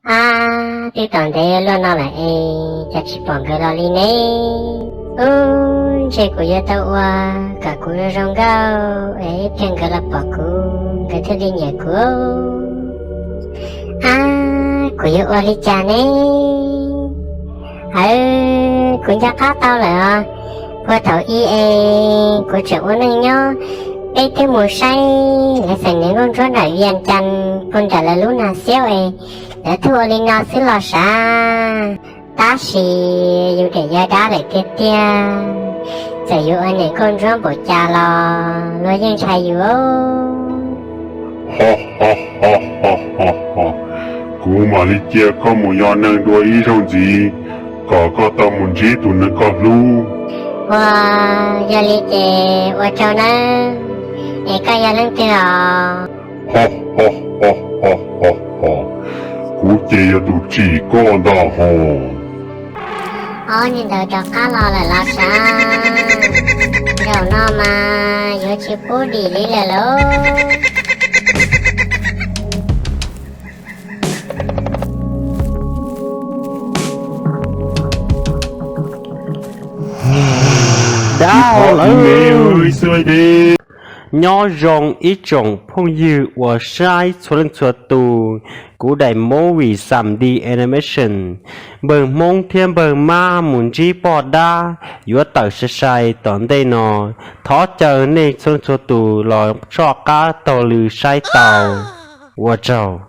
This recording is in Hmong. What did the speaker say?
Ab, twb tom ntev luaj no lawm es cas tsis pom nkawd los li ne? Ub, ntshe kuv yuav tau ua kom kuv zoo zoo nkauj es ib pliag nkawd los pom kuv nkawd thiaj li nyiam kuv. Ab, kuv yuav ua li cas ne? Aws, kuv nco qab tau lawm os. Puag thaum ub es kuv tseem ua neej nyob, peb twb mus saib lawv xeem niam nkauj ntsuab nram Vias Cas puag nram lawv lub nag xiab es lawv thiaj ua li no xwb los sav. Tab sis yus niam yog dab lawm tiag tiag, txawm yus ua niam nkauj ntsuab npaum cas los luag yeej ntshai yus. Kuv mam li cia koj mus yos neeg dua ib zaug ntxiv, kom koj tau mus ntsib tus neeg koj hlub. Ua, yog li ces ua tsaug nawb. Es koj yog leej twg os? Kuv ces yog tus tsim koj ntag hos. Ob niag ntawd rov qab los lawm los sav. Zaum no mas yuav tsis pub dim li lawm lauj. Dab lawm. Nyob zoo ib tsoom phooj ywg uas saib txhua leej txhua tus kuv daim movie xam D animation, npawg Hmoob thiab npawg Mab mus ntsib poj dab yuav tawm sai sai tom ntej no. Thov caw nej txhua leej txhua tus los soj qab taug lw saib tau. Ua tsaug.